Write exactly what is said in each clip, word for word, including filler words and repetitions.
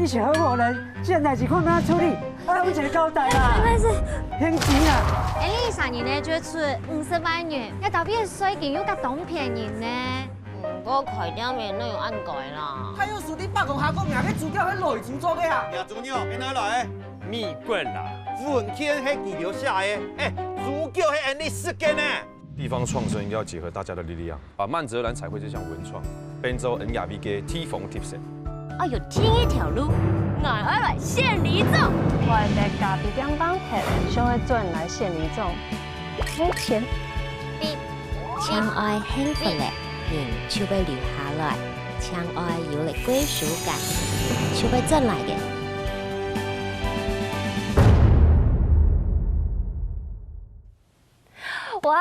你是好無人，這代誌看哪處理？啊，有一个交代啦。沒事。現錢啊！哎，你三日呢就出五十萬元，要到底係稅金又較當便宜呢？嗯，我開店面哪有恁貴啦？還有輸在百工下个名个豬腳係內資做个啊？呀，豬肉，你哪來？蜜饯啦，文件係佢留下个，哎，豬腳係恁呢食个呢。 地方創生應該要結合大家的力量，把曼澤蘭彩繪這項文創變做恩雅 V 个地方特色。愛有定一條路，𠊎愛來縣里長。我个咖啡店放忒，想愛轉來縣里長。沒錢。請愛幸福了，人就會留下來；請愛有了歸屬感，人就會轉來个。 哇，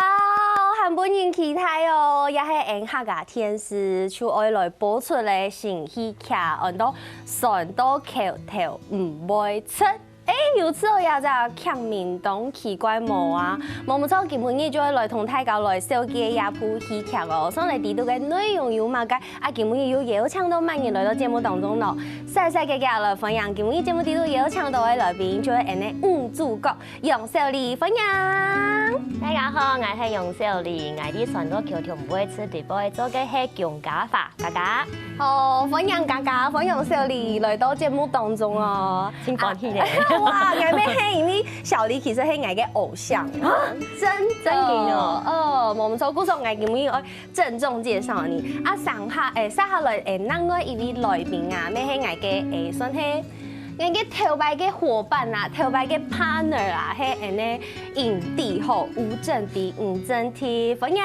還分人期待哦！也係恩客家電視就愛來播出个新喜劇，安到酸到口頭毋會出。誒，有知道這隻劇名當奇怪無啊？無毋著，今晡日就愛來同大家來紹介這部喜劇哦。上來知道个內容有麼个？啊，今晡日又邀請到麼人來到節目當中呢？細細个个來歡迎今晡日節目底肚邀請到个來賓，就係恩个女主角 楊小麗，歡迎！大家好，𠊎係楊小麗，𠊎在酸到口頭毋會出底背做个係姜家華，嘉嘉。好，歡迎嘉嘉，歡迎小麗來到節目當中哦。真歡喜呢。哇，𠊎乜係因為小麗其實係𠊎个偶像，真真个哦。哦，無毋著，故所𠊎今晡日愛鄭重介紹你。啊，上下誒，接下來誒，另外一位來賓啊，乜係𠊎个誒，算係 𠊎个頭擺个夥伴啊，頭擺个partner啊，係恩个影帝吼，吳鎮廷，吳鎮廷，歡迎。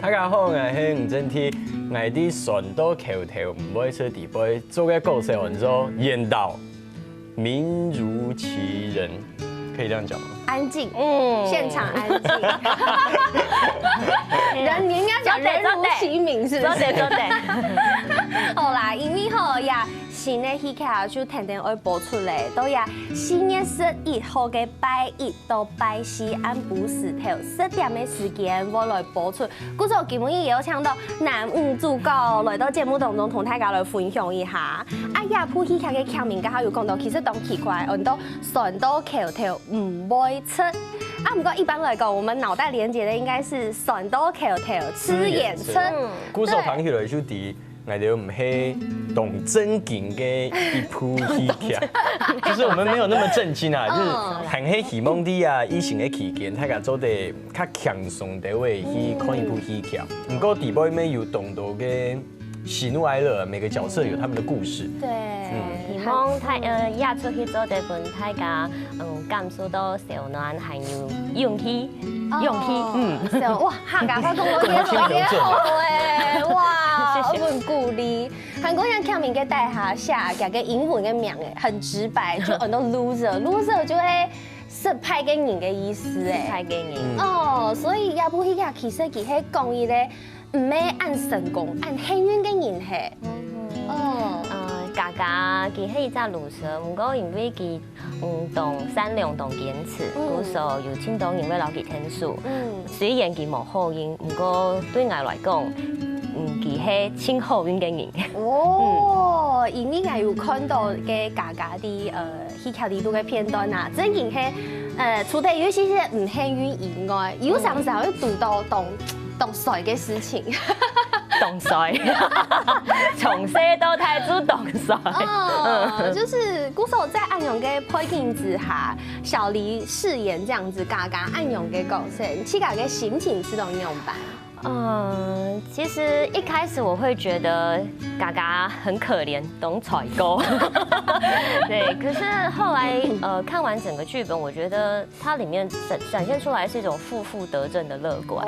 大家好，𠊎係吳鎮廷，𠊎在酸到口頭毋會出底背做个角色安到嚴導，名如其人，可以這樣講嗎？安靜，嗯，現場安靜，人人家講人如其名，是不是？做得做得。好啦，因為吼呀。 新个戲劇就天天愛播出咧，到呀四月十一號个拜一到拜四暗晡時頭十點个時間會來播出。故所今晡日邀請到男女主角來到節目當中，同大家來分享一下。啊，這部戲劇个劇名，剛剛有講到，其實當奇怪，安到酸到口頭毋會出。啊，不過一般來講，我們腦袋連結的應該是酸到口頭吃也撐。故所聽起來就知 𠊎兜毋係當正經个一部戲劇，就是我們沒有那麼正經啊，就是還係希望在啊疫情个期間，大家做得較輕鬆个位去看一部戲劇。毋過底背面有當多个喜怒哀樂，每個角色有他們的故事。對，希望大呃，這齣戲做得分大家嗯感受到燒暖，還有勇氣，勇氣，嗯。 哇，客家話講到這種也好哎，哇，很鼓勵。韓國人劇名个底下寫佢个英文个名哎，很直白，就安到loser，loser就係失敗个人个意思哎。失敗个人。哦，所以這部戲劇其實佢係講一個毋係恁成功、恁幸運个人嘿。哦，呃，嘉嘉佢係一隻loser，毋過因為佢 嗯，當善良、當堅持，故所有盡多人會摎佢𢯭手。雖然佢無好運，毋過對𠊎來講，嗯，佢係盡好運个人。哦，因為𠊎有看到个嘉嘉在呃戲劇裡肚个片段啊，正經係呃，除忒有一些些毋幸運以外，有常常會堵到當當衰个事情。 當衰，從細到大就當衰。哦，就是故所在恁樣个背景之下，小黎飾演這樣子嘉嘉恁樣个角色，你自家个心情係當仰般？嗯，其實一開始我會覺得嘉嘉很可憐，當衰過。對，可是後來呃看完整個劇本，我覺得 它裡面展展現出來是一種負負得正的樂觀，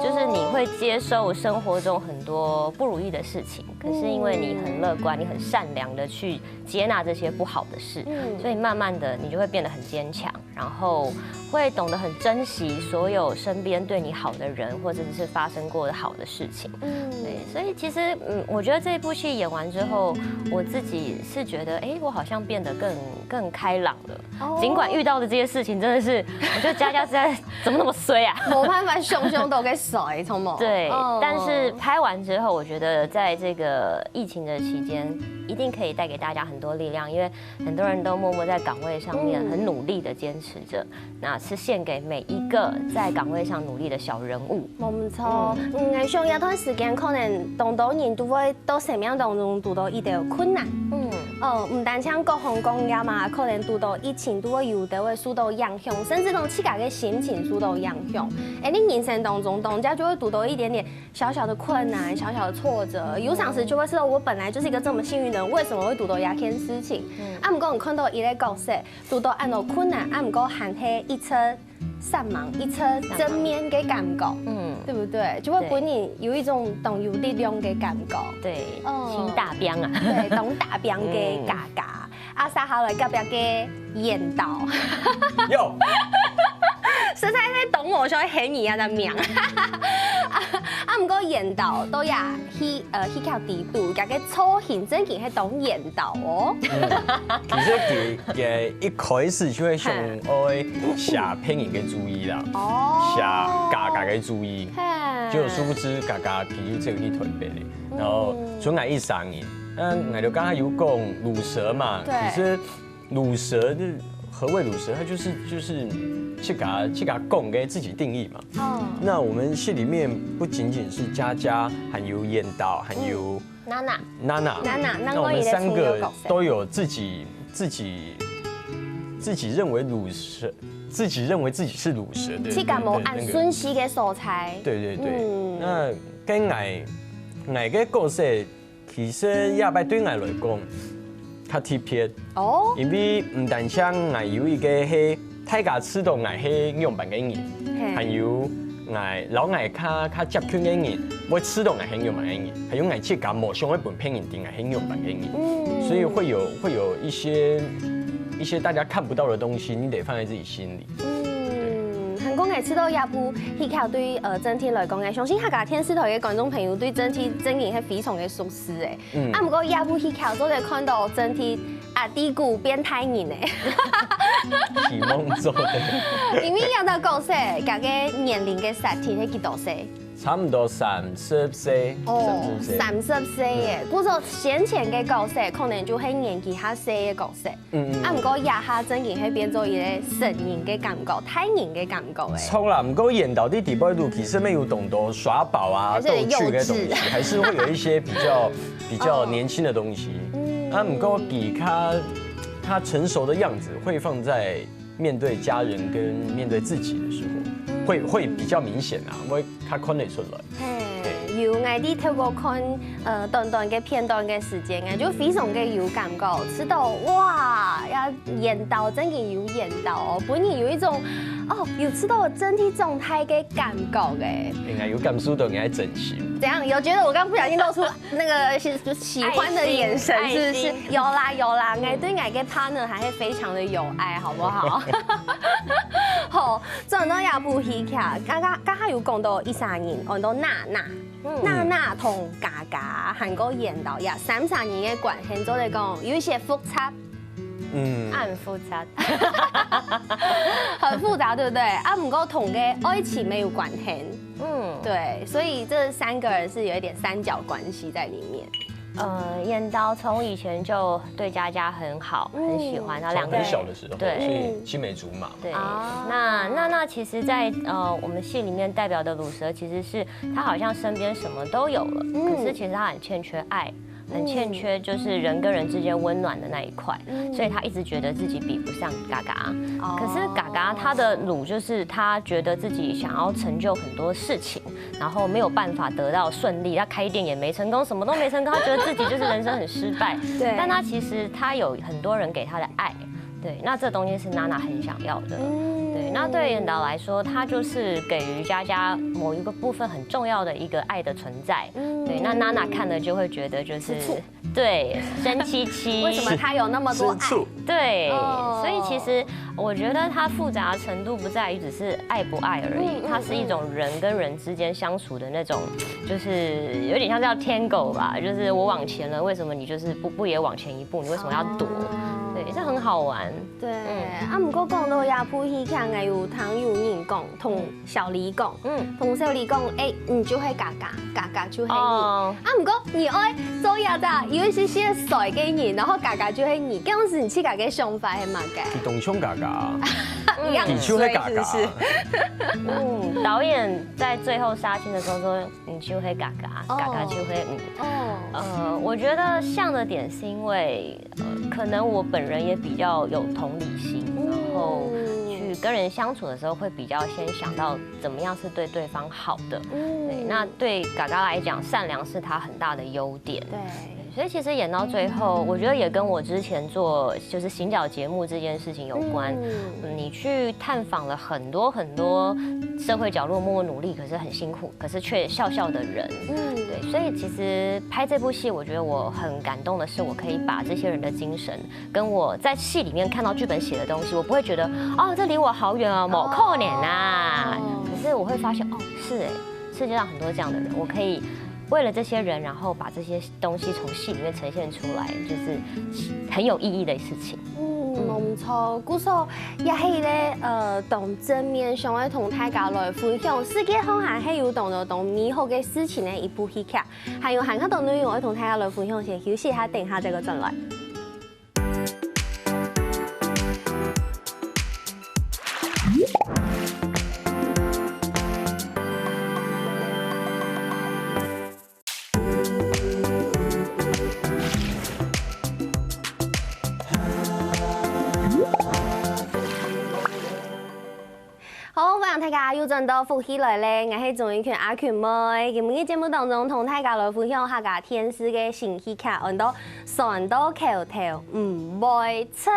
就是你會接受生活中很多不如意的事情，可是因為你很樂觀，你很善良的去接納這些不好的事，所以慢慢的你就會變得很堅強。然后会懂得很珍惜所有身边对你好的人，或者是发生过的好的事情。嗯，对，所以其实，嗯，我觉得这部戏演完之后，我自己是觉得，哎，我好像变得更更开朗了。尽管遇到的这些事情真的是，我觉得佳佳实在怎么那么衰啊？没办法，想想都个衰，从某。对，但是拍完之后，我觉得在这个疫情的期间，一定可以带给大家很多力量，因为很多人都默默在岗位上面很努力的坚持着，那是献给每一个在岗位上努力的小人物。没错，嗯，想一段时间可能当多人都会到生命当中堵到一点困难。嗯，哦，不单单各行各业嘛，可能堵到疫情都会有的会受到影响，甚至讲自家个心情受到影响。哎，你人生当中，当然就会堵到一点点小小的困难、小小的挫折，有常时就会说，我本来就是一个这么幸运的人，为什么会堵到这件事情？啊，不过你看到一个角色，堵到恁多困难，啊，不过还係一直 煞猛，一直正面个感觉，嗯，对不对？就会分你有一种当有力量个感觉，对，哦，新大兵啊，对，当大兵个嘎嘎，啊，接下来隔壁个严导，有，实在是懂我说很你啊的名，啊，不过严导都呀，去呃去考底肚，这个造型真个系当严导哦，其实佢佢一开始就会想爱写别人个主意啦，写嘎嘎个主意，结果殊不知嘎嘎其实只有去台北咧，然后所以我一三年，嗯，我就刚刚有讲乳蛇嘛，其实乳蛇是何谓乳蛇？它就是就是自家自家讲给自己定义嘛。哦，那我们戏里面不仅仅是佳佳，还有严导，还有。 娜娜，娜娜，娜娜，那我们三个都有自己自己自己认为乳蛇，自己认为自己是乳蛇的，自家无恁顺序个所在。对对对，那跟矮矮个角色，其实也摆对矮来讲，较特别哦，因为唔单单矮有一个系 大家知道𠊎係仰般个人，還有𠊎摎𠊎較較接近个人，會知道𠊎係仰般个人，還有𠊎自家無想愛分別人知𠊎係仰般个人，所以會有會有一些一些大家看不到的東西，你得放在自己心裡。嗯，還講𠊎知道這部戲劇對呃整體來講，𠊎相信客家電視台个觀眾朋友對整體真个係非常个熟悉誒。 啊，毋過這部戲劇做得看到真个阿弟牯變大人呢。期望做得。因為這兜角色，佢个年齡个設定係幾多歲？差不多三十歲。哦，三十歲耶！故所先前个角色可能就係年紀較細个角色。 啊，毋過這下正經係變做一個成人个感覺，大人个感覺誒。錯啦，毋過演到底底背肚，其實沒有懂得耍寶啊、逗趣个東西，還是會有一些比較比較年輕的東西。啊，毋過佢他他成熟的樣子會放在面對家人跟面對自己的時候，會會比較明顯啊，會他看得出來。 嘿，有𠊎在透過看呃短短个片段个時間，𠊎就非常个有感覺，知道哇，這演到正經有演到哦，分人有一種哦，有知道我真的狀態个感覺誒。應該有感受到你愛珍惜。怎樣？有覺得我剛不小心露出那個喜喜歡的眼神，是不是？有啦有啦，𠊎對𠊎个 partner 還是非常的有愛，好不好？好，轉到這部戲劇，剛剛剛剛有講到一儕人，安到娜娜，娜娜同嘉嘉，還過緣投這三儕人个關係，做得講有一些複雜，嗯，恁複雜，很複雜，對不對？啊，毋過同个愛情沒有關係，嗯，對，所以這三個人是有一點三角關係在裡面。 呃，緣投從以前就對嘉嘉很好，很喜歡，然後兩個人很小的時候，對所以青梅竹馬。對，那娜娜其實在呃我們戲裡面代表的乳蛇，其實是她好像身邊什麼都有了，可是其實她很欠缺愛，很欠缺就是人跟人之間溫暖的那一塊，所以她一直覺得自己比不上嘉嘉。可是嘉嘉她的乳就是她覺得自己想要成就很多事情， 然後沒有辦法得到順利，他開店也沒成功，什麼都沒成功，他覺得自己就是人生很失敗。對但他其實他有很多人給他的愛，對，那這東西是娜娜很想要的。對，那對緣投來說，他就是給予嘉嘉某一個部分很重要的一個愛的存在。對，那娜娜看了就會覺得就是吃醋对，生漆漆。为什么他有那么多爱？吃醋。对，哦。所以其实我觉得它复杂的程度不在于只是爱不爱而已，嗯，嗯，它是一种人跟人之间相处的那种，就是有点像叫 tango 吧，就是我往前了，为什么你就是不，不也往前一步？你为什么要躲？哦。对，这很好玩。对，嗯。啊，毋过讲到这部戏，看个有听有人讲，同 小李讲，嗯。同小李讲，欸，你就係嘉嘉，嘉嘉就係你。哦。啊，毋过你愛做這隻有一些些帥个人，然後嘉嘉就係你，這樣子你自家个想法係麼个？佢當像嘉嘉啊。一樣，佢就係嘉嘉啊。所以是不是？嗯，导演在最後殺青的時候說，你就係嘉嘉，哦。嘉嘉就係你。哦。呃，我觉得像的点是因为，呃，可能我本人也比较有同理心，嗯。然后去跟人相处的时候，会比较先想到怎么样是对对方好的。嗯。对，那对嘎嘎来讲，善良是他很大的优点。对。所以其实演到最后，我觉得也跟我之前做就是行脚节目这件事情有关。嗯。嗯，你去探访了很多很多社会角落默默努力，可是很辛苦，可是却笑笑的人。嗯。对，所以其实拍这部戏，我觉得我很感动的是，我可以把这些人的精神，跟我在戏里面看到剧本写的东西，我不会觉得，哦，这离我好远哦，某扣脸啊。哦。可是我会发现，哦，是欸，世界上很多这样的人，我可以为了这些人，然后把这些东西从戏里面呈现出来，就是很有意义的事情。嗯，嗯。無錯。故所也係咧，呃，當正面想要同大家來分享，世界上還係有當多當美好个事情个一部戲劇，還有還較多內容愛同大家來分享，先休息一下，等一下再過轉來。 好，歡迎大家又轉到福氣來了，𠊎係鍾意群阿群妹。今晡日節目當中，同大家來分享客家電視个新戲劇，安到 酸到口頭毋會出。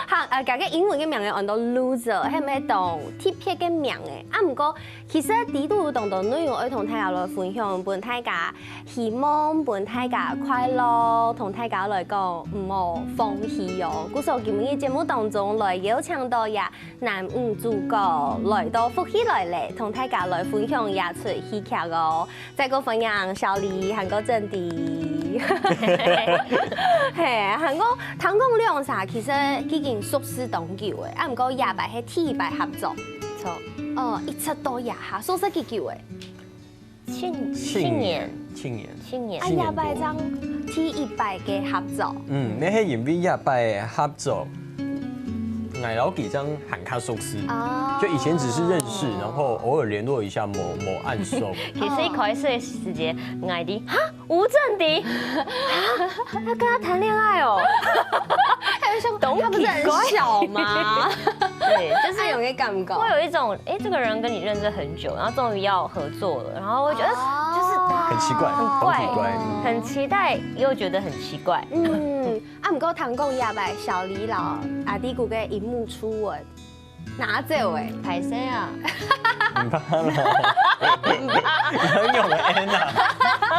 客，呃，這个英文个名仔安到 loser，係毋係當特別个名仔？啊，毋過其實裡肚有當多內容愛同大家來分享，分大家希望，分大家快樂，同大家來講，毋好放棄哦。故所今晡日節目當中來邀請到這男女主角來到福氣來了，同大家來分享這齣戲劇哦。 再過歡迎小李，還過正迪。係，還過聽講兩儕其實已經熟識當久了，啊，毋過這擺係第一擺合作。著。哦，一直到這下，熟識幾久了？七，七年。七年。七年。啊，這擺正第一擺个合作。嗯，該係因為這擺合作，𠊎摎佢正還較熟識。哦。就以前只是認識，然後偶爾聯絡一下，無，無恁熟。其實一開始个時節，𠊎知，哈，吳正迪，哈，他跟他談戀愛哦。他就想，懂，他不是很小嗎？對，就是還有个感覺。會有一種，欸，這個人跟你認識很久，然後終於要合作了，然後會覺得，哦。就是很奇怪，很怪，很奇怪，嗯。很期待又覺得很奇怪。嗯，啊，毋過聽講這擺小李摎阿弟牯个螢幕初吻 拿走欸。歹勢啊。毋怕啦。你很勇欸，Anna。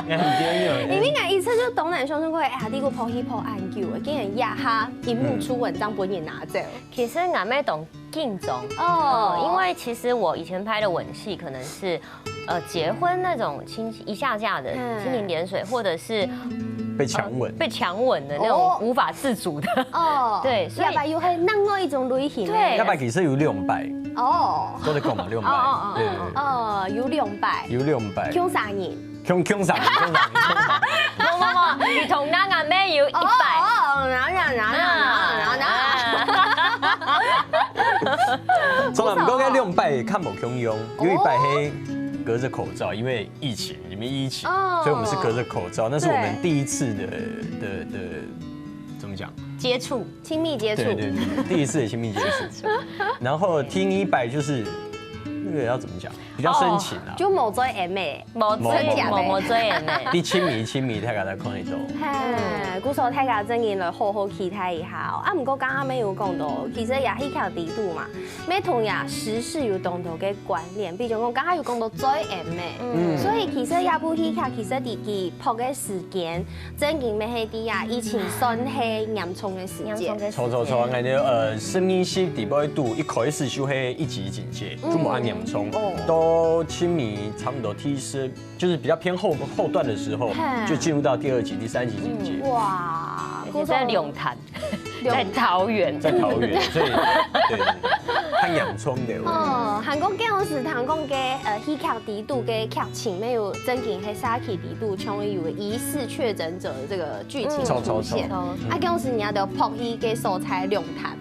你很勇欸。因為𠊎以前就當難想像過，欸，阿弟牯拍戲拍恁久欸，竟然這下螢幕初吻正分人拿走。其實𠊎乜當緊張。哦。嗯，因為其實我以前拍的吻戲可能是，呃，結婚那種親情，一下下的，嗯。親情點水，或者是，被強吻。呃，被強吻的那種，哦。無法自主的。哦。對，所以這擺又係另外一種類型的。對。這擺其實有兩擺。哦。做得講嘛，兩擺。哦，哦，哦。對，對，對。哦，有兩擺。有兩擺。共三人。共，共三人，共三人，共三人。無，無，無，你同𠊎阿妹有一擺。哦，哦，哦，然後，然後，然後，然後，然後。從來毋過該兩擺較無共樣，有一擺係隔著口罩，因為 疫情，因為疫情，哦。所以我們是隔著口罩，那是我們第一次的，對。的，的，怎麼講？接觸。親密接觸。對，對，對，第一次的親密接觸。然後第二擺就是那个要怎么讲？比较深情啊。就無嘴M欸，無嘴真假的無無嘴人呢。比亲密亲密，大家来看一下。嘿，故所大家真正來好好期待一下哦。啊，毋過剛剛也有講到，其實也戲劇裡肚嘛，也同也時事有當多个關聯，比如講剛剛有講到嘴M欸，嗯所以其實這部戲劇其實佢佢拍个時間，真正也係在啊疫情算係嚴重个時間。嚴重个錯錯錯，俺就呃，十二集底背肚一開始就係一級警戒，就無恁嚴重，到亲密差不多第四，就是比较偏后后段的时候，就进入到第二级、第三级警戒。哇，而且在龍潭，在桃園，在桃园，所以对，太洋葱的。哦，還過該時聽講个呃戲劇裡肚个劇情，也有真正係社區裡肚，像有疑似確診者的這個劇情出現。嗯，超超超啊，該時你也得拍戲个所在龍潭，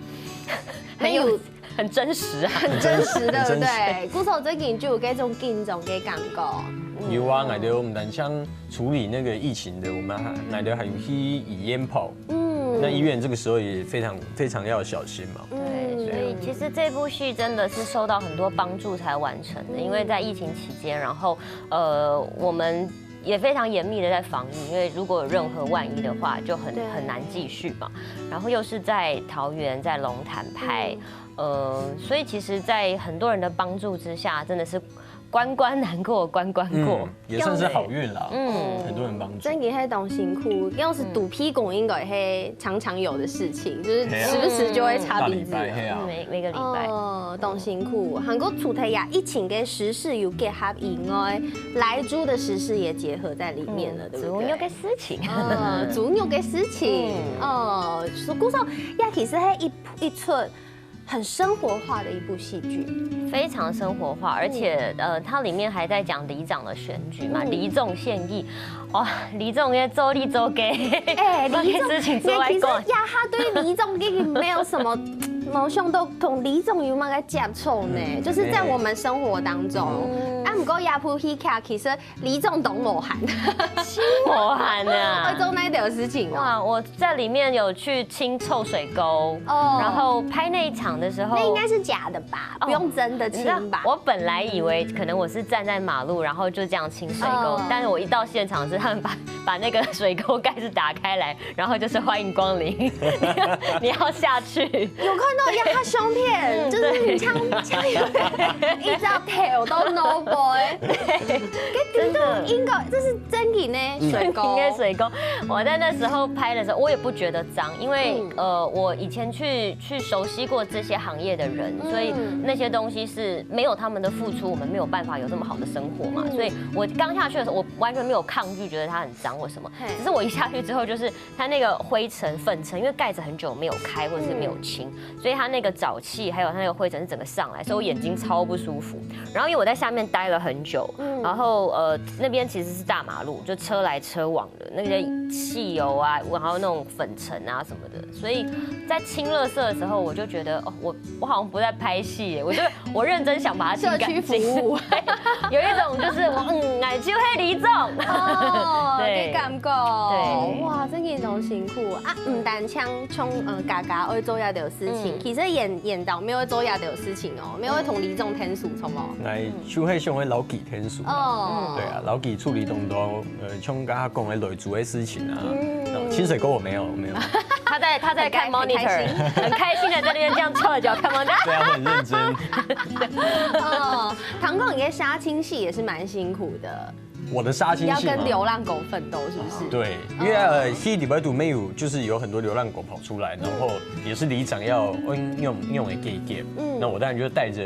很有很真實啊。很真實，對不很真對？故所最近就有這種緊張个感覺。有啊，俺就我们单像处理那个疫情的，我们还俺就还有去医院跑。嗯，那医院这个时候也非常非常要小心嘛。对，所以其实这部戏真的是受到很多帮助才完成的，因为在疫情期间，然后呃，我们也非常严密的在防疫，因为如果有任何万一的话，就很对很难继续嘛。然后又是在桃园，在龙潭拍，呃，所以其实，在很多人的帮助之下，真的是关关难过关关过。嗯，也算是好运啦。嗯，很多人帮助。真个係當辛苦，要是肚皮工應該係常常有的事情，就是時不時就會插鼻子。大禮拜，嘿啊。每每个礼拜。哦，當辛苦。還過除了呀，疫情个時事有結合以外，萊豬的時事也結合在裡面了，對不對？豬肉个事情。呃，豬肉个事情，哦，所以故所也其實係一一齣很生活化的一部戲劇。非常生活化，而且呃，它里面还在讲里长的选举嘛，嗯里长选举，哇，里长个做里做个，哎，把事情做来讲其實，呀，他對里長已經沒有什麼，沒有想到同里長有麼个接觸呢，就是在我們生活當中。啊，毋過這齣戲劇其實里長當無閒，真無閒啊會做那條事情哦。哇，我在里面有去清臭水沟，哦然后拍那一场的时候，那應該是假的吧？哦不用真的你知道清吧？我本来以为可能我是站在马路，然后就这样清水沟，嗯但是我一到现场是他们把把那个水沟盖子打开来，然后就是欢迎光临，你要下去。有看到呀，他相片，嗯就是你像像有一隻頭都no boy，跟頂多應該這是真个呢，水溝应该水沟。我在那时候拍的时候，我也不觉得脏，因为、嗯呃，我以前去去熟悉过这些行业的人，嗯所以那些东西是没有他们的付出，我们没有办法有这么好的生活嘛。嗯所以我刚下去的时候，我完全没有抗拒，觉得它很脏或什么。嘿只是我一下去之后，就是它那个灰尘、粉尘，因为盖子很久没有开或者是没有清，所以它那个沼气还有它那个灰尘是整个上来，所以我眼睛超不舒服。然后因为我在下面待了很久，嗯然后呃那边其实是大马路，就车来车往的那些汽油啊，然后那种粉尘啊什么的，所以在清垃圾的时候，我就觉得哦，我我好像不在拍戏耶，我就我认真想把它清干净。社區服務。有一种就是我嗯，哎，就黑里种。哦，對个感覺。對哇，真个當辛苦啊！毋單淨像呃家家愛做這條事情，嗯其實演演導也愛做這條事情哦，也愛同里長天數，錯無？來，就會想會老幾天數。哦，對啊，老幾處理東東，呃，像剛剛講的雷族的事情啊，嗯那清水溝我沒有，我沒有。他在他在看很开 monitor，很开心的在那边这样翘着脚看 monitor。對啊，我很認真。哦，唐總，你的殺青戲也是蠻辛苦的，我的殺青戲嘛要跟流浪狗奮鬥，是不是？對，因為呃，戲裡面都沒有，就是有很多流浪狗跑出來，然後也是里長要用用用的給給，嗯那我當然就帶著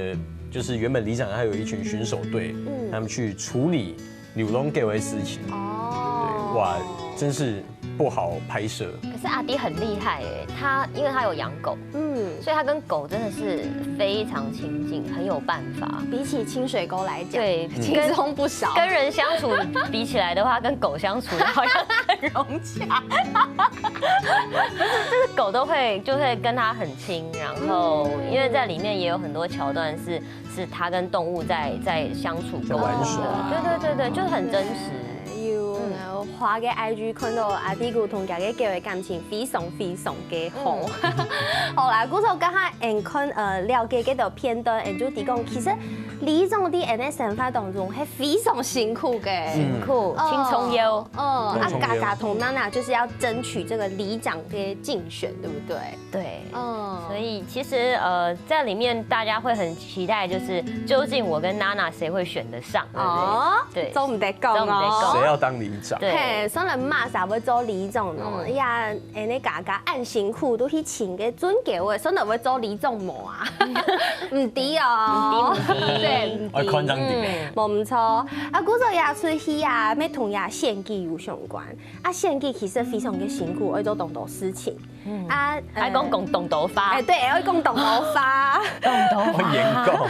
就是原本里長還有一群巡守隊，嗯他們去處理流浪狗的事情。哦對，哇，真是不好拍攝。可是阿迪很厉害哎，他因为他有养狗，嗯，所以他跟狗真的是非常亲近，很有办法。比起清水溝來講，对，轻鬆不少。跟人相处比起来的话，跟狗相处好像很融洽。就是就是狗都会就会跟他很亲，然后嗯因为在里面也有很多桥段是是他跟动物在在相处在玩耍啊对对对对，就是很真实。有嗯呃，花个 I G 看到阿弟牯同佢个狗个感情非常非常个好。好啦，故所刚才俺看呃了解个个片段，俺就知講，其實里长在俺个生活当中係非常辛苦个。辛苦，哦轻松腰。哦，啊，轻松腰嘎嘎同娜娜就是要争取这个里长的竞选，对不对？对，嗯，所以其实呃，在里面大家会很期待，就是究竟我跟娜娜谁会选得上？哦，哦，对，做唔得讲做唔得哦讲。谁要当里长？对嘿，算了，妈啥会做里长哦？嗯呀，哎，那嘎嘎恁辛苦都去请个尊给我，算了会做里长无啊？唔知哦，唔知对，我看张底。嗯，无毋错。啊，故所也出去啊，要同也选举有相关。啊，选举其实非常个辛苦，要做当多事情。啊，还讲讲动头发哎，，对，要讲当多话。动头我严格。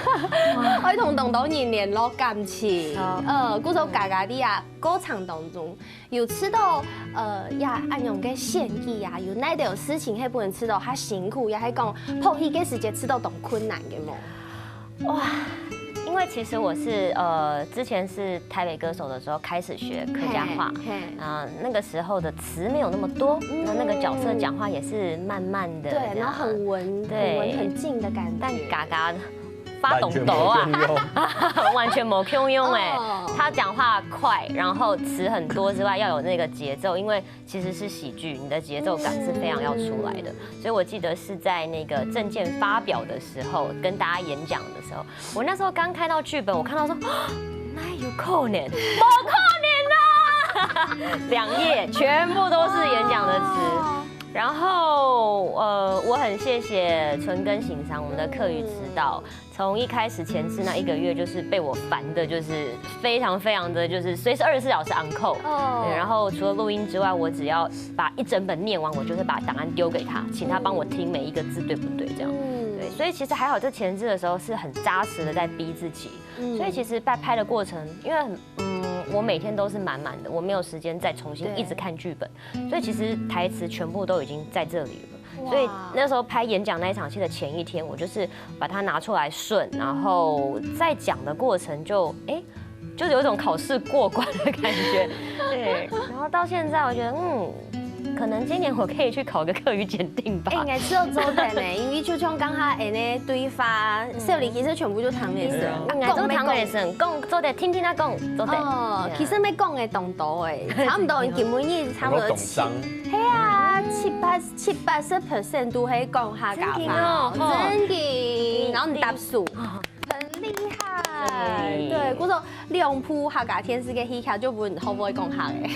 我同当多人联络感情。好呃，故所嘎嘎的啊，过程当中有知道呃呀，恁样个选举啊，有哪点事情係不能知道，他辛苦，也係讲拍戏个时节知道当困难个无？哇，因为其实我是呃，之前是台北歌手的时候开始学客家话。嘿，啊，那个时候的词没有那么多，那那个角色讲话也是慢慢的，对，然后很文，对很文很静的感觉。但嘎嘎发懂头啊，完全没有用。完全没有用哎、哦他讲话快，然后词很多之外，要有那个节奏，因为其实是喜剧，你的节奏感是非常要出来的。所以我记得是在那个政见发表的时候，跟大家演讲的时候，我那时候刚看到剧本，我看到说，哪有可能？不可能啊！两页全部都是演讲的词。然后呃，我很谢谢存根行商，我们的客语指导，从一开始前置那一个月，就是被我烦的，就是非常非常的，就是随时二十四小时 on call。哦对，然后除了录音之外，我只要把一整本念完，我就会把档案丢给他，请他帮我听每一个字对不对，这样。嗯对，所以其实还好，这前置的时候是很扎实的在逼自己。嗯所以其实在拍的过程，因为很嗯，我每天都是满满的，我没有时间再重新对一直看剧本，所以其实台词全部都已经在这里了。哇所以那时候拍演讲那一场戏的前一天，我就是把它拿出来顺，然后在讲的过程就哎。就是有一种考试过关的感觉，对。然后到现在，我觉得，嗯，可能今年我可以去考个客语检定吧。哎，应该是要做的呢，因为就像刚刚哎那对话，小李其实全部就谈的是，嗯，应该做唐美生，讲做得听听他讲，做得。哦，其实没讲的当多哎，差不多基本上差不多七，我懂伤。嘿啊，七八七八十 percent 都会讲客家话，真的哦真的，然后你答数。很厉害，对对，故所两部客家电视个戏剧就分好不会讲客的，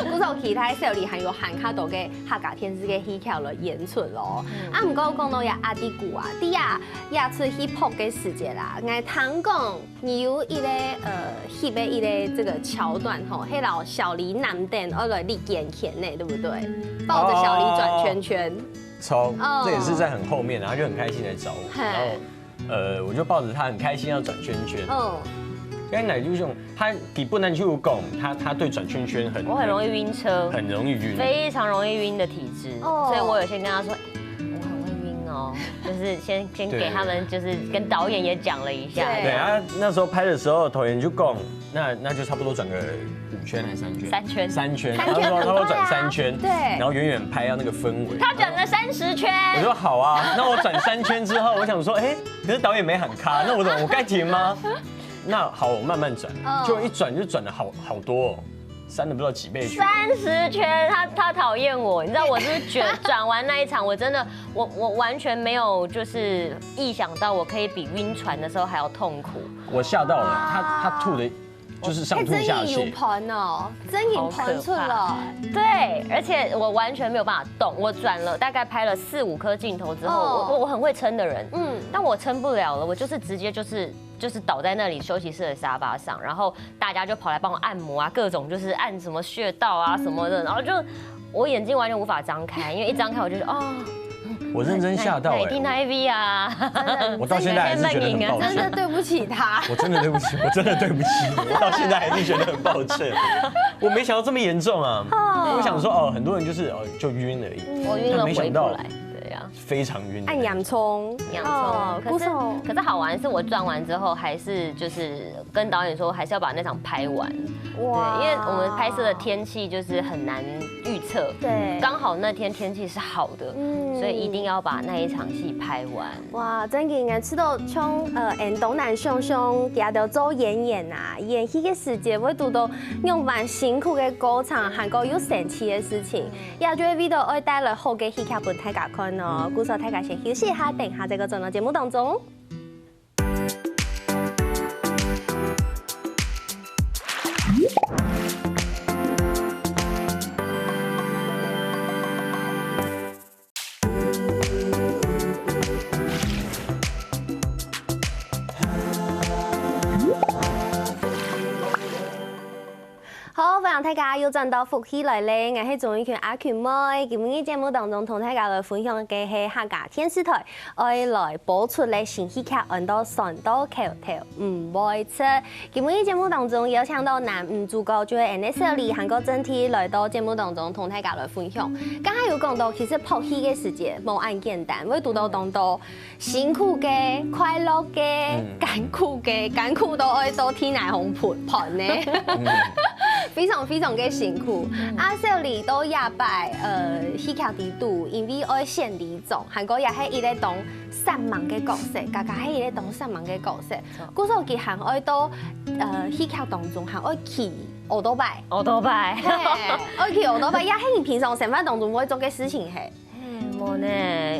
故所期待小李还有喊卡多个客家电视个戏剧来演出咯。啊，毋过讲到也阿弟牯啊，弟啊，也出去拍个时节啦，我听讲你有一个呃，戏个一个这个桥段吼，迄老小李难得要来立眼前呢，对不对？抱着小李转圈圈。超，哦这也是在很后面，然后就很开心来找我，嘿然后呃，我就抱着他很开心要转圈圈。嗯，刚才就用他基本上就讲他他对转圈圈很我很容易晕车，很容易晕。非常容易晕的体质，哦所以我有先跟他说，我很会晕哦，就是先先给他们就是跟导演也讲了一下，对对啊，那时候拍的时候，导演就讲，那那就差不多转个五圈还是三圈？三圈三圈。三圈他说他说很快啊转三圈，对然后远远拍到那个氛围。他转了三十圈，我说好啊，那我转三圈之后，我想说，哎，可是导演没喊卡，那我怎么我该停吗？那好，我慢慢转，嗯就一转就转了好好多、哦，三的不知道几倍去。三十圈，他他讨厌我，你知道我是不是觉得转完那一场，我真的我我完全没有就是意想到我可以比晕船的时候还要痛苦。我吓到了，他他吐的，就是上吐下真的有泻。盆哦，真有盆出来。对，而且我完全没有办法动，我转了大概拍了四五颗镜头之后，哦我我我很会撑的人，嗯，但我撑不了了，我就是直接就是就是倒在那里休息室的沙发上，然后大家就跑来帮我按摩啊，各种就是按什么穴道啊什么的，然后就我眼睛完全无法张开，因为一张开我就是哦，我认真吓到哎、哪一定哪一位啊，我到现在还是觉得很抱歉。真的对不起他。我真的对不起，我真的对不起，我到现在还是觉得很抱歉。我没想到这么严重啊！我想说哦，很多人就是哦就晕而已，我晕了但没想到回不来，对啊。非常晕的那种。按洋葱，洋葱。哦，可是，故所可是好玩的是，我转完之后，还是就是跟导演说，还是要把那场拍完。哇，对，因为我们拍摄的天气就是很难预测，对，刚好那天天气是好的，嗯，所以一定要把那一场戏拍完。哇，真个，知道像呃，俺当难想像，佢兜做演员啊，演戏个时节会堵到用蛮辛苦个过程，还过又神奇个事情。 也就係為著愛帶來好个戲劇分大家看哦。故所大家先休息一下，等一下再過轉到節目當中。好，歡迎大家又轉到福氣來了，𠊎係鍾玉群阿群妹。今晡日節目當中同大家來分享个係客家電視台愛來播出个新戲劇，安到《酸到口頭毋會忒》。今晡日節目當中邀請到男女主角就係N S L還過正體來到節目當中同大家來分享。剛剛有講到，其實拍戲个時節無恁簡單，會堵到當多 辛苦个、快樂个、艱苦个，艱苦到愛到地泥項盤盤呢，非常非常个辛苦。啊，小李到這擺，呃，戲劇裡肚，因為愛選里長，還過也係一個當煞猛个角色，佳佳係一個當煞猛个角色，故所佢還愛到，呃，戲劇當中還愛騎奧多拜。奧多拜，嘿，愛騎奧多拜，也係你平常生活當中會做个事情嘿。 哎，我呢，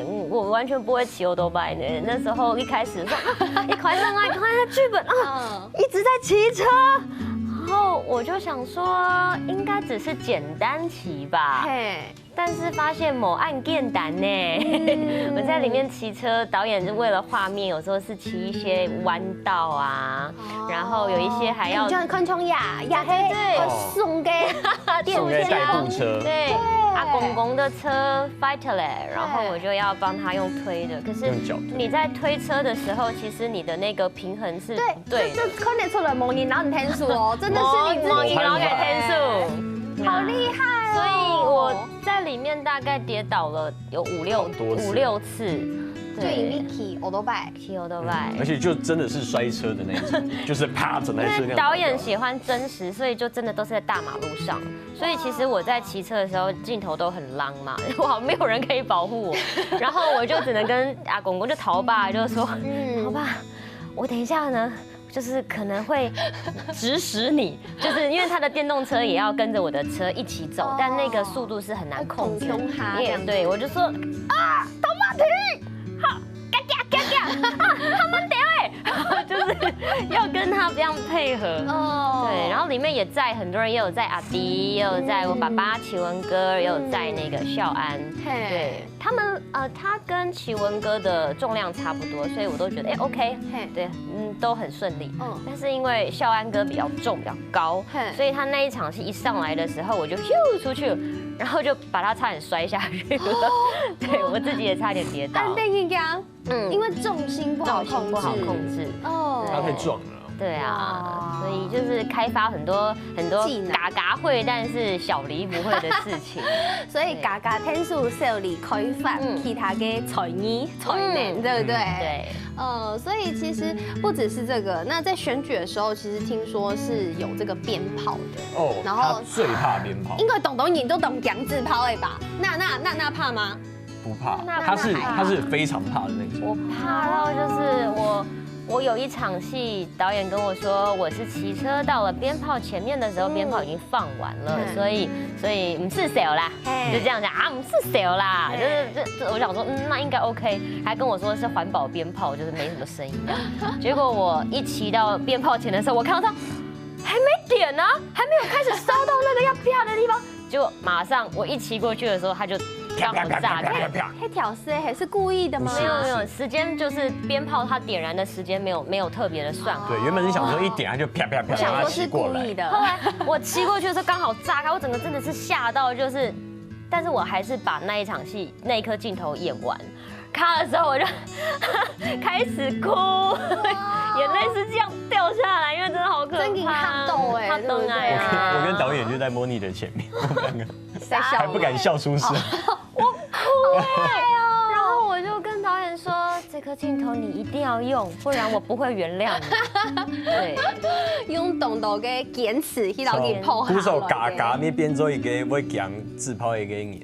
我我完全不會騎 o-toba 呢。那時候一開始說，啊，一開始啊，一看那劇本啊，一直在騎車，然後我就想說，應該只是簡單騎吧。嘿，但是發現無恁簡單呢。我在裡面騎車，導演是為了畫面，有時候是騎一些彎道啊，然後有一些還要，哎，你就看衝呀，呀嘿，對，很鬆个，電車，鬆个代步车，對，阿公公的車 fighter 嘞，然後我就要幫他用推的。可是你在推車的時候，其實你的那個平衡是不對的。對，這這看得出來，無人摎你𢯭手哦，真的是你自己。無人摎𠊎𢯭手，好厲害哦！所以我在裡面大概跌倒了有五六五六次，就因為騎 o-toba，騎 o-toba，而且就真的是摔車的那一種，就是啪，整台車那樣倒掉。因為導演喜歡真實，所以就真的都是在大馬路上。 所以其實我在騎車的時候，鏡頭都很浪嘛，我好像沒有人可以保護我，然後我就只能跟阿公公就頭爸就說，頭爸，我等一下呢，就是可能會指使你，就是因為他的電動車也要跟著我的車一起走，但那個速度是很難控制的。你也，對，我就說啊，頭爸停，好，嘎嘎嘎嘎，啊，他們得哎，就是要跟他這樣配合。哦，對，然後裡面也載很多人，也有載阿弟，也有載我爸爸、啟文哥，也有載那個孝安。嘿，對，他們呃，他跟啟文哥的重量差不多，所以我都覺得哎，OK，嘿，對，嗯，都很順利。嗯，但是因為孝安哥比較重，比較高，嘿，所以他那一場戲一上來的時候，我就咻出去，然後就把他差點摔下去了。對，我自己也差點跌倒。按呢恁樣，嗯，因為重心不好控制，重心不好控制。哦，他太壯了。 對啊，所以就是開發很多很多嘎嘎會，但是小李不會的事情。所以嘎嘎𢯭手小李開發其他个才藝、才能，對不對？對，呃，所以其實不只是這個，那在選舉的時候，其實聽說是有這個鞭炮的。哦，然後他最怕鞭炮。應該當多人都當驚鞭炮的吧？那那那那怕嗎？ 不怕，他是他是非常怕的那種。我怕到就是我我有一場戲，導演跟我說，我是騎車到了鞭炮前面的時候，鞭炮已經放完了，所以所以毋使燒啦，就這樣講啊，毋使燒啦，就是就就我想說，嗯，那應該 OK，還跟我說是環保鞭炮，就是沒什麼聲音這樣。結果我一騎到鞭炮前的時候，我看到它還沒點啊，還沒有開始燒到那個要啪的地方， 就馬上我一騎過去的時候，它就剛好炸開。啪啪啪啪啪啪啪。那條是還是故意的嗎？不是，沒有沒有，時間就是鞭炮它點燃的時間沒有沒有特別的算好。對，原本是想說一點它就啪啪啪，我想說是故意的。然後它騎過來。後來我騎過去的時候剛好炸開，我整個真的是嚇到，就是，但是我還是把那一場戲那一顆鏡頭演完。 卡的時候我就開始哭，眼淚是這樣掉下來，因為真的好可怕。真的嚇到欸，嚇到欸。對不對？我跟我跟導演就在 monitor 前面，我們兩個在笑，還不敢笑出聲。我哭欸，然後这颗镜头你一定要用，不然我不会原谅你。对，用當多个堅持去摎佢拍下來。鼓手嘎嘎，你變做一個會講自拍的一個人，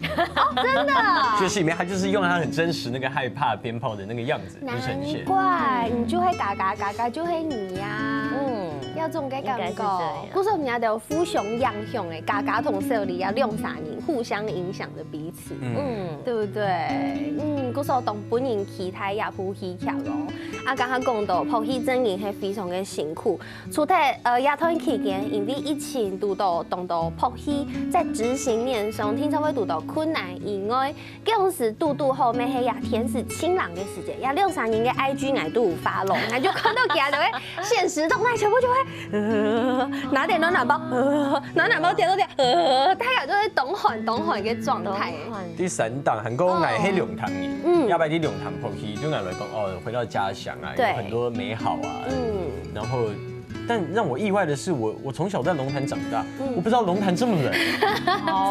真的。就是裡面他就是用他很真實那個害怕鞭炮的那個樣子去呈現。難怪你就會嘎嘎嘎嘎，就係你呀。嗯，要這種个感覺。應該是這樣。鼓手你也得有互相影響誒，嘎嘎同小李啊，兩儕人互相影響的彼此。嗯，嗯，對不對？嗯，故所當分人期待這部戲劇咯。啊，剛剛講到拍戲真的係非常的辛苦，除了呃這段期間，因為疫情堵到當多拍戲在執行面上，定著會堵到困難以外，這種時堵堵好，乜係這天時清冷的時節，這兩儕人个I G𠊎都有follow，𠊎就看到佢就會限時動態全部就會，呃，拿點暖暖包，呃，暖暖包貼到貼，呃，大家都是當寒當寒个狀態。當寒。第三檔還過𠊎係龍潭人，嗯要不然第龍潭拍戲對𠊎來講，哦，回到家鄉啊，對有很多美好啊，嗯，然後。但讓我意外的是，我我從小在龍潭長大，我不知道龍潭這麼冷，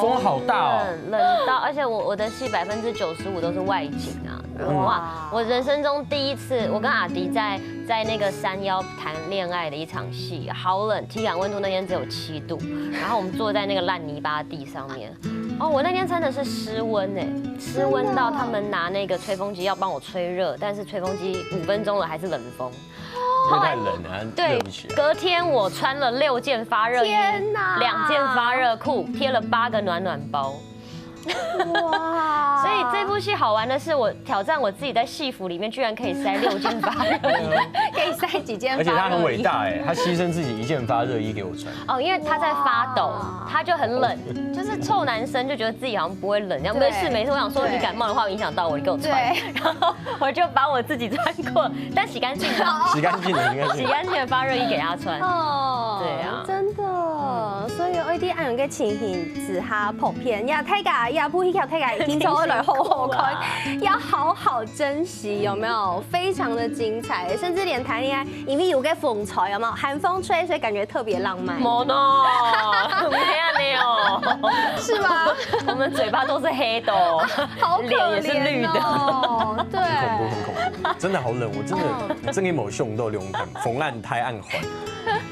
風好大哦。冷冷到，而且我我的戏百分之九十五都是外景啊！哇，我人生中第一次，我跟阿迪在在那个山腰谈戀愛的一场戏，好冷，体感温度那天只有七度，然后我们坐在那个烂泥巴地上面。哦，我那天真的是失温哎，失温到他们拿那个吹风机要帮我吹热，但是吹风机五分钟了还是冷风。因為太冷了，对熱不起，來。隔天我穿了六件发热衣，天哪两件发热裤，贴了八个暖暖包。哇所以这部戏好玩的是，我挑战我自己在戏服里面居然可以塞六件发热衣。可以塞幾件，而且他很偉大哎，他犧牲自己一件发热衣給我穿。哦，因为他在发抖哇，他就很冷，就是臭男生就觉得自己好像不会冷，这样对没事没事。我想说对你感冒的话影响到我，你给我穿。对然后我就把我自己穿过，但洗干净的，洗干净了，应该是。洗干净的发热衣给他穿。哦，對啊真的，所以愛在恁樣个情形之下拍片，呀，大家，呀，這部戲劇大家一定都愛來好好看，要好好珍惜，有沒有？非常的精彩，甚至連談戀愛，因為有个風吹，有沒有？寒風吹，所以感覺特別浪漫，没呢，没有呢哦，是嗎？我们嘴巴都是黑的哦，好可脸也是绿的。憐哦，對，很恐怖，很恐怖，真的好冷，我真的真的没有想到龍潭，風恁大恁寒。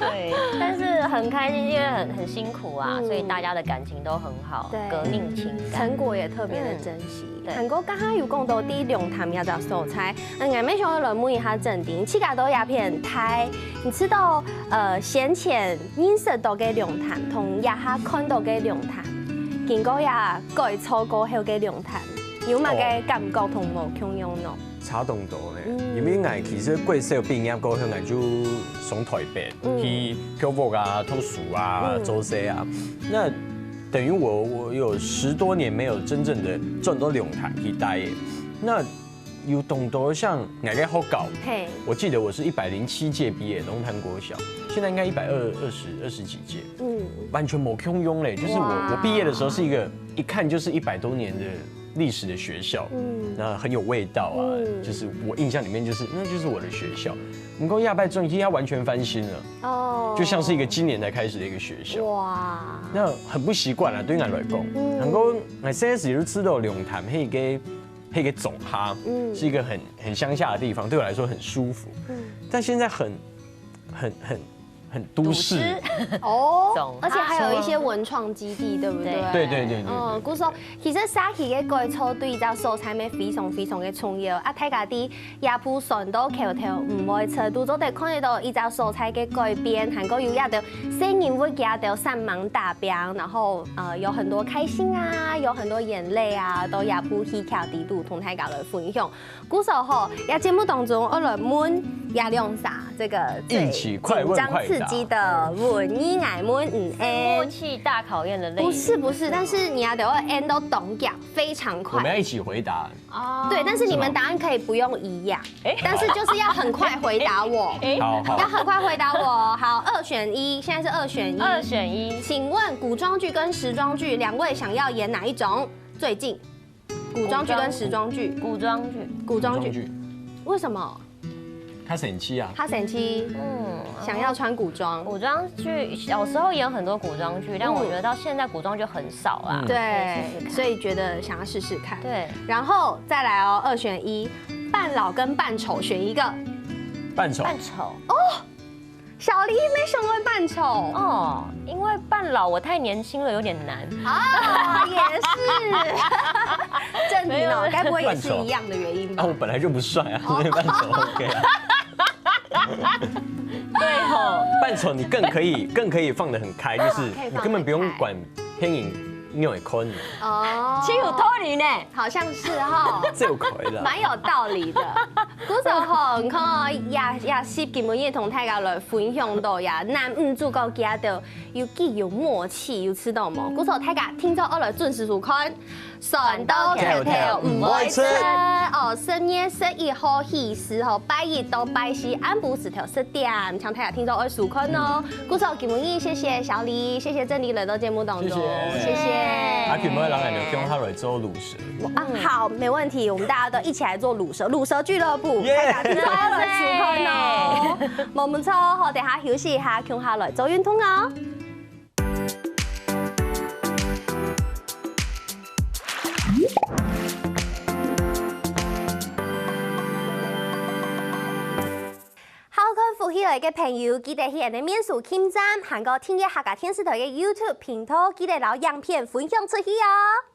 对，但是很开心，因为很很辛苦啊，嗯所以大家的感情都很好，对革命情感。成果也特別的珍惜。嗯對還過剛剛有講到在龍潭這隻所在，嗯，𠊎乜想要來問一下正定，自家到這片大，你知道呃先前認識到个龍潭，同這下看到个龍潭，經過這改造過後个龍潭，有麼个感覺同無共樣呢？差當多呢，因為𠊎其實國小畢業過後，𠊎就上台北去跳舞啊、讀書啊、做事啊。那等於我我有十多年沒有真正的轉到龍潭去待耶。那有當多像𠊎个學校，嘿，我記得我是一百零七屆畢業，龍潭國小，現在應該一百二二十二十幾屆，嗯，完全沒共樣嘞。就是我哇我畢業的時候是一個一看就是一百多年的歷史的學校，嗯，那很有味道啊，就是我印象裡面就是那就是我的學校。不過這擺轉去，它完全翻新了，哦，就像是一個今年才開始的一個學校。哇，那很不習慣啊，對於我來講。然後我細時就知道龍潭那個那個總哈，嗯是一個很很鄉下的地方，對我來說很舒服。但現在很很很很都市，都市哦總，而且還有一些文創基地，對不對？對對對對對嗯，故所其實社區个改造對這隻所在乜非常非常个重要啊！大家在這步算到橋頭毋會遲，都做得看得到這隻所在个改變，還過有這兜細人物佢兜煞猛打拚，然後呃有很多開心啊，有很多眼淚啊，都這部戲劇裡肚同大家來分享。 故所吼，這節目當中，𠊎來問這兩儕這個最一起快問快答緊張刺激的問你，𠊎問你，默契大考验的類型。不是不是，但是你要得要 end 到當遽，非常快。我們要一起回答。哦對，但是你們答案可以不用一樣，哎但是就是要很快回答我，哎好好要，很快回答我。好，二選一，現在是二選一。二選一，請問古裝劇跟時裝劇，兩位想要演哪一種？最近，古裝劇跟時裝劇，古裝劇。古裝劇，古裝劇，為什麼？較生趣啊。較生趣，嗯，想要穿古裝。古裝劇小時候也有很多古裝劇，但我觉得到现在古装剧很少啦。嗯对可以试试，看所以觉得想要试试看。对，然后再来哦，二选一，半老跟半丑选一个。半丑。半丑小黎没想到半丑哦，哦，因为半老我太年轻了，有点难。啊，也是。正题呢，没有该不会也是一样的原因吧啊，？我本来就不帅啊，所以半丑 OK 啊。对吼，半丑你更可以更可以放得很开，就是可以放得你根本不用管电影你有看，哦，岂有道理呢？好像是哈，这有可以了。蛮有道理的。故所吼，你看哦，也也是今晡日同大家来分享到呀，男女主角佢兜有幾有默契，有知道無？故所大家聽眾愛來準時收看，算到橋頭毋會出哦。十月十一號起始吼，拜一到拜四暗晡時頭十點，請大家聽眾愛收看哦。故所今晡日謝謝小黎，謝謝正黎來到節目當中，謝謝謝謝。阿群妹人来就共下来做路蛇。啊，好，没问题，我们大家都一起来做路蛇，路蛇俱乐部，耶大家听说要来收看哦。我们超好，等下休息一下，共下来做运动哦。好看福氣來个朋友，記得去俺个面書撳讚，還過訂閱客家電視台个YouTube頻道，記得摎影片分享出去哦。